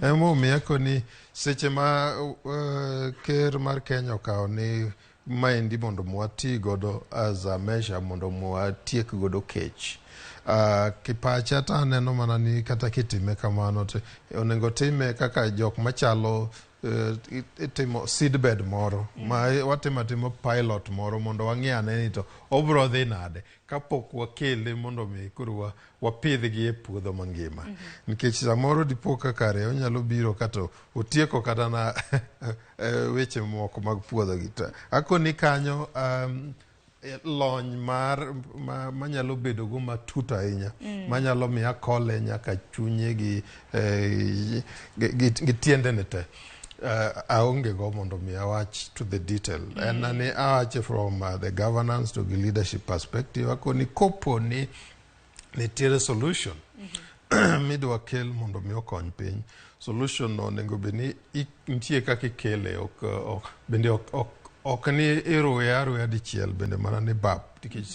Emomiyo akoni seche ma ker mar Kenya okawo ni maendi mondo mwati godo as a measure mondo mwatiek godo kech. Kipacha to aneno mana ni kata kitime kamano to onego time kaka jok machalo itimo seedbed moro ma watimo atima pilot moro mondo wang'i ane ni to obro dhi nade kapok wakele mondo mi koro wapidhgi e puodho mangima, nikech samoro dipo ka kare onyalo biro kato otieko kata na weche moko mag puodho gi. To akoni kanyo lony mar manyalo bedo go matut ahinya manyalo miyo akole nyaka chunye gi tiendene te aonge go mondo mi awach to the detail. En ni awache from the governance to gi leadership perspective. Akoni kopo ni nitiere solution midwa kel mondo mi okony piny, solution no onego bed ni nitie kaka ikele, ok bende ok ni iruye aruya dichiel bende mana ni bap nikech